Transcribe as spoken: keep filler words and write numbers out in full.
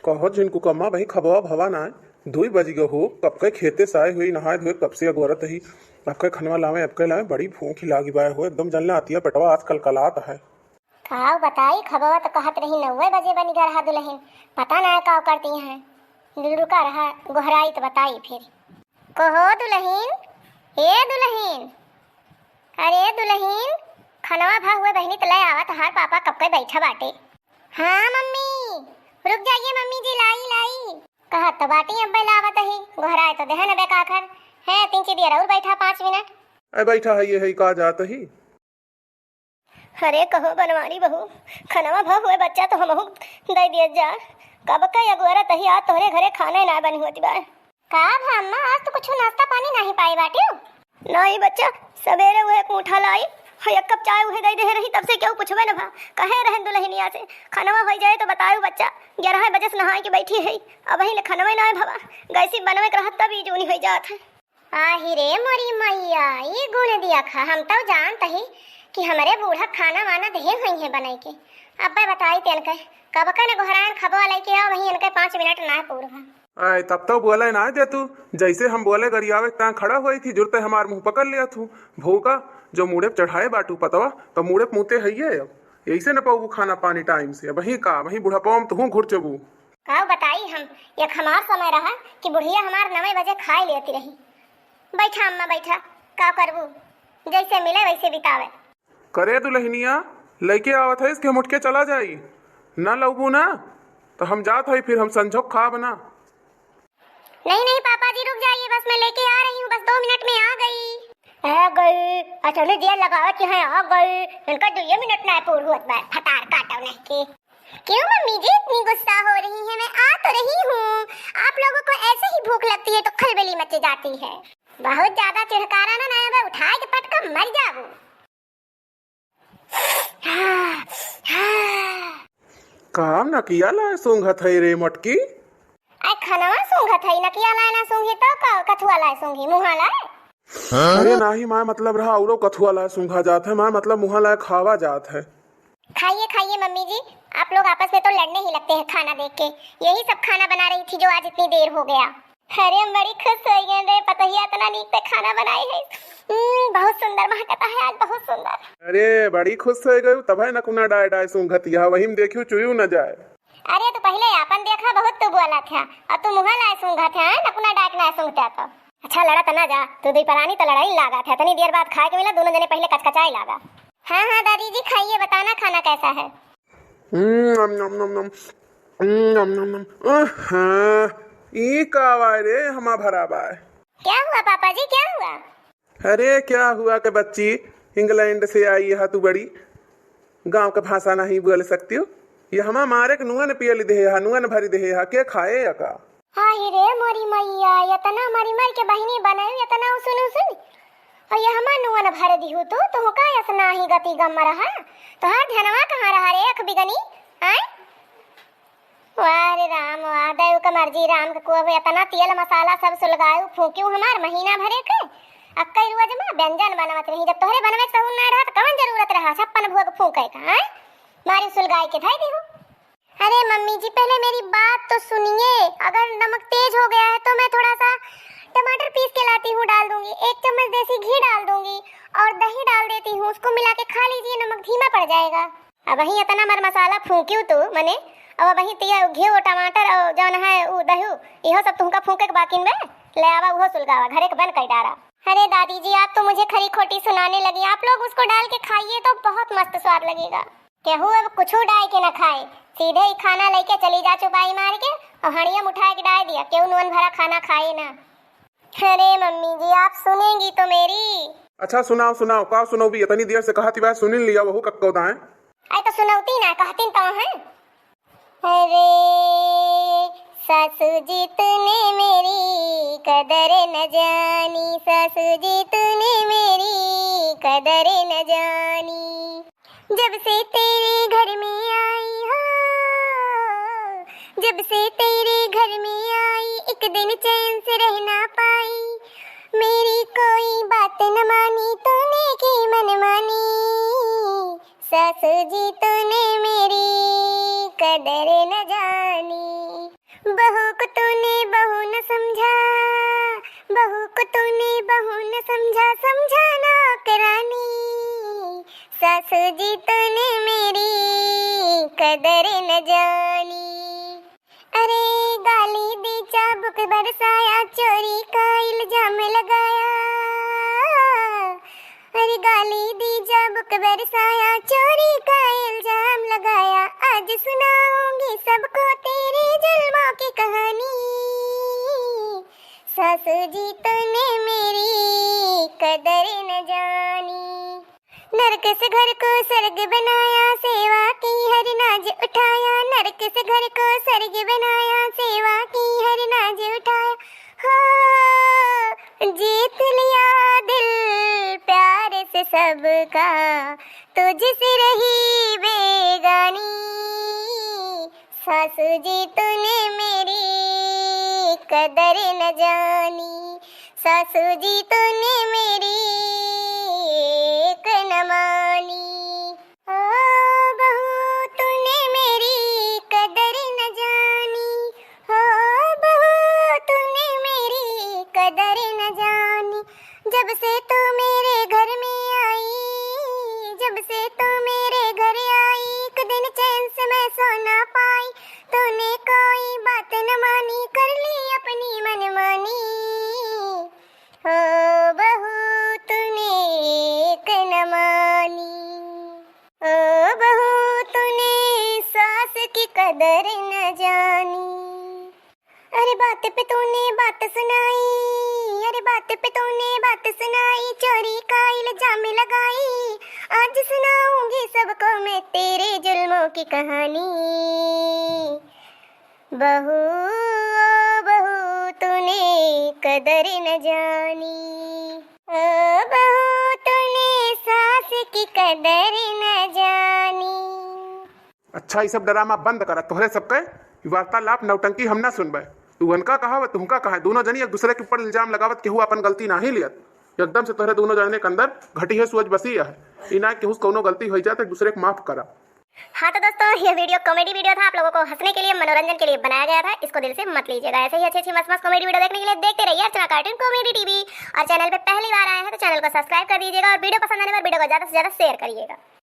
कहो झिनकू कम्मा, बही खबवा भवा नाय, दुई बजि गयो हो, कब के खेते से आए हुई, नहाए धोए, कब से अगोरत ही, अब के खनवा लावे, अब के लावे, बड़ी भूख ही लागी बाय हो, एकदम जन ले आतिया पेटवा आज कलकलात है। काव बताई, खबवा तो कहत रही नौवे बजे बनि गा रहा दुलहिन, पता ना काव करती हैं। रुका रहा, गोहराई तो बताई फिर। कहो दुलहिन, ए दुलहिन, अरे दुलहिन, खनवा भा हुए बहिनी, त ले आवा, तोहार पापा कब के बैठा बाटे। हाँ मम्मी, रुक जाइए मम्मी जी, लाई लाई। कहत तो बाटी, अब लावत ही, गोहराए तो देहन बे काखर। है तीन ची दियर और बैठा पाँच मिनट। ए बैठा है, ये है का जात ही? अरे कहो बनवारी बहू, खनवा भा हुए बच्चा तो हमहू दे दिए जा। कब के अगोरत ही, आज तोहरे घरे खाना ना बनी होती बा। का भा अम्मा, आज तो कुछ नाश्ता पानी नहीं पाई बाटियो? नहीं बच्चा, सवेरे उहे एक मुठा लाई, और एक कप चाय उहे दे दे रही, तब से केहू पूछबे न भा। कहे रहन दुलहिनिया से, खनवा हो जाए तो बतायू बच्चा, ग्यारह बजे से नहाए के बैठी है, अबही ले खनवे ना भवा, गैसी बनवे के रहत तब ई जूनी हो जात है। आही रे मोरी मैया, ई गुण दिया खा, हम तो जानत ही कि हमरे बूढ़ा खाना वाना देहे हुई है बनाई के। अब्बे बताई तेन के, कब का न गोहरायन खबवा लेके आओ, वहीं इनके पाँच मिनट ना पूर भा। आय, तब तो बोले ना दे तू, जैसे हम बोले गरियावे तां खड़ा हुई थी, जुरते हमार मुंह पकड़ लिया तू। भोगा, जो मूड़े पे चढ़ाए बाटू पतवा, तो मूड़े पे मुते हइये अब। यही से न पाऊ खाना पानी टाइम से, वहीं का, वहीं बुढ़ापा में तू घुरचबू। काव बताई हम, एक हमार समय रहा कि बुढ़िया हमार नवे बजे खाए लेती रही। बैठा अम्मा बैठा, का करबू, जैसे मिले वैसे बितावे। करे दुलहिनिया, लइके आवत है इसके हम उठ के चला जाई, ना लउबू ना तो हम जात हई, फिर हम संझोक खाब ना। नहीं नहीं पापा जी रुक जाइए, बस मैं लेके आ रही हूँ, बस दो मिनट में आ गई। आ गई, अचले दिया लगावत यहाँ आ गई, इनका दुइये मिनट ना पूर हुअत बा, फटार काटो नहीं के। क्यों मम्मी जी इतनी गुस्सा हो रही है? मैं आ तो रही हूँ। आप लोगों को ऐसे ही भूख लगती है तो खलबली मची जाती है। बहुत ज्यादा चिढ़कारा ना, ना बे, उठाए के पटका मर जाबू। काम नकिया लाए सूंघत है रे मटकी। आय खनवा सूंघत है, नकिया लाए ना सूंघी तो का, कथुआ लाए सूंघी, मुहा लाए? अरे नाही, माय मतलब रहा औरो कथुआ लाए सूंघा जात है, माय मतलब मुहा लाए खावा जात है। खाइए, खाइए मम्मी जी, आप लोग आपस में तो लड़ने ही लगते हैं खाना देख के, यही सब खाना बना रही थी जो आज इतनी देर हो गया। अरे हम बड़ी खुश हो गए रे, पतोहिया इतना नीक से खाना बनाई है। हम्म, बहुत सुंदर महकता है आज, बहुत सुंदर। अरे बड़ी खुश हो गई, तब है नकुना डाय डाय सूंघत यह, वही में देखियो चुयू न जाए। अरे तू पहले आपन देखा, बहुत तू बोला था, और तू मुहा लाए सूंघा था, नकुना डाय के ना सूंघता तो। अच्छा लड़ा तना जा, तू दुई परानी तो लड़ाई लागा था, इतनी देर बाद खाए के मिला, दोनों जने पहले कचकचाए लागा। हाँ हाँ दादी जी खाइए, बताना खाना कैसा है। हम्म, नम, नम, नम, नम। हम्म, नम, नम, नम। अहाँ, ई का बा रे, हमा भरा बा। क्या हुआ पापा जी, क्या हुआ? अरे, क्या हुआ के बच्ची, इंग्लैंड से आई है तू बड़ी, गांव का भाषा नहीं बोल सकती हो। ये हमा मारे के नुआ न पियल दे है, नुआ न भरी दे है, के खाए या का? हाय रे मोरी मैया, इतना मरी मर के बहिनी बनाई, इतना उसन उसन। और ये हमार नुअन भर दिहु तू, तुहका यस नाही गति गम रहा। तोहार ध्यानवा कहाँ रहा रे अख बिगनी? आय? वाह रे राम, वाह, देव के मर्जी, राम के कोप, इतना तेल मसाला सब सुलगायु, फूकियु हमार महीना भरे के। अक्कई रोज में व्यंजन बनवत रही, जब तोहरे बनवे के सहूर ना रहा, तो कवन जरूरत रहा छप्पन भोग फूके का, आय? मारी सुलगाई के धई दिहु। अरे मम्मी जी, पहले मेरी बात तो सुनिए। अगर नमक तेज हो गया है तो मैं थोड़ा सा टमाटर पीस के लाती हूँ, डाल दूंगी। एक चम्मच देसी घी डाल दूंगी और दही डाल देती हूँ, उसको मिला के खा लीजिए, नमक धीमा पड़ जाएगा। अबहीं इतना मर मसाला फूकियो तो मने, अब अबहीं तिया घी और टमाटर और जौन है उ दही, इहो सब तुमका फूके के बाकी में। ले आवा उहो सुलगावा, घरे के बन कर डारा। अरे दादी जी, आप तो मुझे खरी खोटी सुनाने लगी। आप लोग उसको डाल के खाइए तो बहुत मस्त स्वाद लगेगा। केहू अब कुछू डाय के न खाए, सीधे ही खाना लेके चली जा चुपाई मार के और हड़िया में उठाए के डाय दिया, केहू नून भरा खाना खाए ना। अरे मम्मी जी, आप सुनेंगी तो मेरी। अच्छा सुनाओ, सुनाओ, का सुनउबी? इतनी देर से कहत ही बा, सुनिन लिया, वहू कक्को दाएं। अरे तो सुनौती ना, कहतीन तो हैं। अरे सासू जी तूने मेरी कदर न जानी, सासू जी तूने मेरी कदर न जानी। जब से तेरे घर में आई हो, जब से तेरे घर में आई, एक दिन चैन से रह ना पाई। मेरी कोई बात न मानी तूने की मन मानी, सासू जी तूने मेरी कदर न जानी। बहू को तूने बहू न समझा, बहू को तूने बहू न समझा, समझा नौकरानी। सासू जी तूने मेरी कदर न जानी। अरे गाली दी, चाबुक बरसाया, चोरी का इल्जाम लगाया। अरे गाली दी, चाबुक बरसाया, चोरी का इल्जाम लगाया। आज सुनाऊंगी सबको तेरे जुल्मों की कहानी। सासू जी तूने मेरी कदर न जानी। नरक से घर को स्वर्ग बनाया, सेवा की हर नाज उठाया। नरक से घर को स्वर्ग बनाया, सेवा की हर नाज उठाया। हो जीत लिया दिल प्यार से सबका, तुझसे रही बेगानी। सासू जी तूने मेरी कदर न जानी, सासू जी तूने मेरी एक न मानी। ओ बहू तूने मेरी कदर न जानी, ओ बहू तूने मेरी कदर न जानी। जब से तू मेरे घर में आई, जब से तू मेरे घर आई, एक दिन चैन से मैं सो ना पाई। तूने कोई बात न मानी, कर ली अपनी मनमानी। ओ बहू तूने एक न मानी, ओ बहू तूने सास की कदर न जानी। अरे बात पे तूने बात सुनाई, अरे बात पे तूने बात सुनाई, चोरी का इल्जाम लगाई। आज सुनाऊंगी सबको मैं तेरे जुल्मों की कहानी। बहू, ओ बहू, तूने कदर न जानी। ओ बहू, तूने सास की कदर न जानी। अच्छा, ई सब ड्रामा बंद करा। तोहरे सबके ई वार्तालाप, नौटंकी हम ना सुनबे। तू उनका कहा, वह तुमका कहा, दोनों जनी एक दूसरे के ऊपर इल्जाम लगावत, केहू अपन गलती नाही लियत। एकदम से तोहरे दोनों जने के अंदर घटिया सोच बसी है। ई ना केहू से कौनो गलती हो जाए तो एक दूसरे के माफ करा। हाँ तो दोस्तों, ये video comedy video था, आप लोगों को हंसने के लिए, मनोरंजन के लिए बनाया गया था, इसको दिल से मत लीजिएगा। ऐसे ही अच्छी अच्छी मस्त मस्त comedy video देखने के लिए देखते रहिए अर्चना Cartoon Comedy TV। और channel पे पहली बार आए हैं तो channel को subscribe कर दीजिएगा और video पसंद आने पर video को ज़्यादा से ज़्यादा share करिएगा।